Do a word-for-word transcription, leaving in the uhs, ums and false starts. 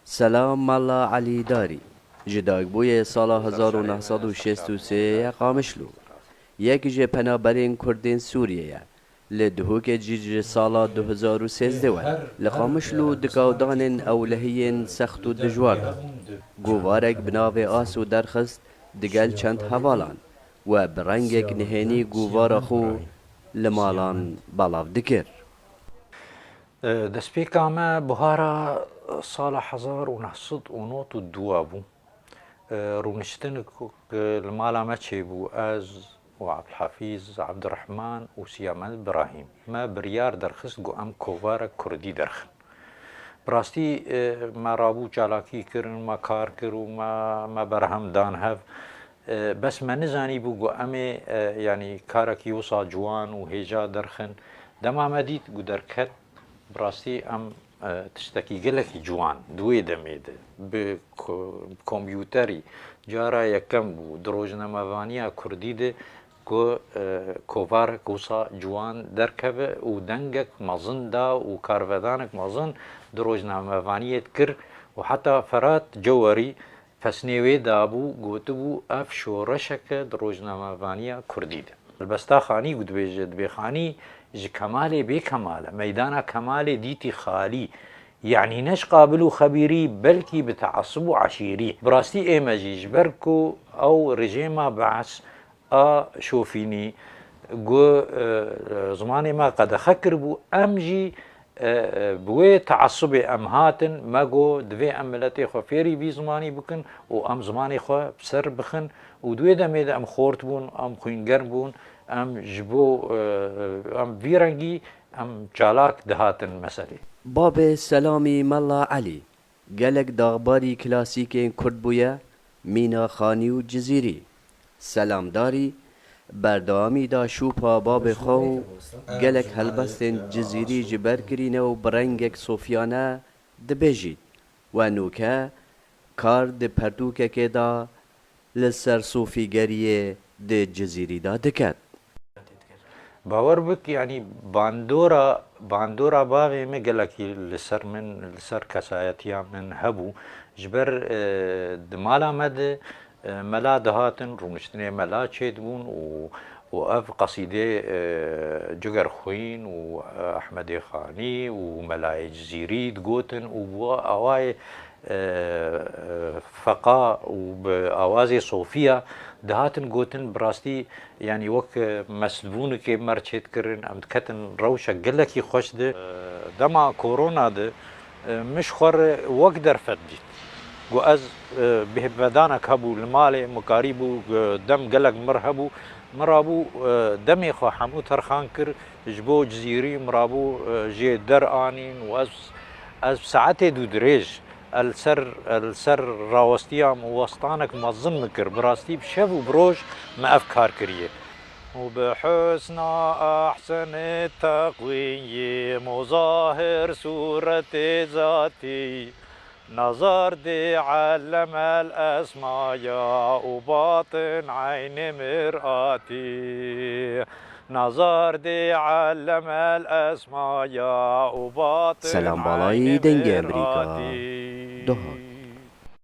Selam Mala Elî Darî. Ji dakbûyê sala hezar û neh sed û şêst û sê ye Qamişlo. Yek ji penaberên Kurdên Sûriyê ye. Li Duhokê jî ji sala du hezar û sêzdeh we li Qamişlo dikawdanên ewlehiyên sext û dijwar de govarek bi navê Aso derxist digel çend hevalan we bi rengek nihênî govara xwe li malan belav dikir. Destpêka me buhara sala hezar û neh sed û nod û dua bû. Rûniştinek li mala me çêbû, ez û Ebdulhefîz, Ebdurehman û Siyamend Birahîm. Me biryar derxist ku em kovarek kurdî derxin. Bi rastî, e, me rabû çalakî kirin, me kar kir û me, me berhem dan hev. E, bes me nizanîbû ku em ê, e, yanî karekî wisa ciwan û hêja derxin. Dema me dît ku derket, bi rastî em, e, tiştekî gelekî ciwan di wê demê de bi ko-, kompûterî cara yekem bû di rojnamevaniya kurdî de ku, e, kovarek wisa ciwan derkeve û dengek mezin da û karvedanek mezin di rojnamevaniyê dikir û heta Ferat Cewerî pesnê wê dabû, gotibû, ev şoreşeke di rojnamevaniya kurdî de. Helbesta Xanî ku dibêje, dibê Xanî ji Kemalê bê kemal e, meydana Kemalê dîtî xalî. Yanî ne ji qabil û xebîrî, belkî bi teasub û eşîrî. Bi rastî ême jî ji ber ku ew rejêma Bees a şofînî, ku, e, zimanê me qedexe kiribû, em jî, e, e, bi wê teasubê em hatin, me got, divê em miletê xwe fêrî vî zimanî bikin û em zimanê xwe bi ser bixin û di wê demê de em xort bûn, em xwîngerm bûn, em ji bo, e, e, em vî rengî em çalak dihatin meselê. Babê Selamî Mela Elî. Gelek daxbarî klasîkên kurd bûye, mîna Xanî û Cizîrî. Selamdarî, berdewamî da şûpa babê xwe û gelek helbestên Cizîrî ji ber kirîne û bi rengek sofiyane dibêjît. We nûke kar di pertûkekê de li ser sofîgeriyê di Cizîrî de diket. Bawer bik, yanî bandora, bandora bavê min gelekî li ser min, li ser kesayetiya min hebû. Ji ber, e, di mala me de, e, mela dihatin, rûniştinê mela çêdibûn û, û ev qesîdê, e, Cigerxwîn û, e, Ehmedê Xanî û Melayê Cizîrî digotin û bi awayê e, e, feqa û bi awazê sofiya dihatin gotin, bi rastî, yanî wek, e, mesbûnikê me re çêdikirin, em diketin rewşek gelekî xweş de. E, dema korona de, e, min ji xwe re wek derfet dît. Ku ez, e, bêhvedanek hebû li malê, min karîbû, e, dem gelek mir hebû, min rabû, e, demê xwe hemû terxan kir, ji bo Cizîrî min rabû, e, jê der anîn û ez, ez saetê du dirêj, el ser, el ser rawestiyam û westanek mezin min kir. Bi rastî bi şev û bi roj me ev kar kiriye. û bi husna ehsenê teqwîm û zahir sûretê zatî, nazar dê ellemel esmaya û batin eynê miratî. Nazar dê ellemel esmaya û batin Selam Balayî, eynê Dengê Emerîka, miratî. Doha.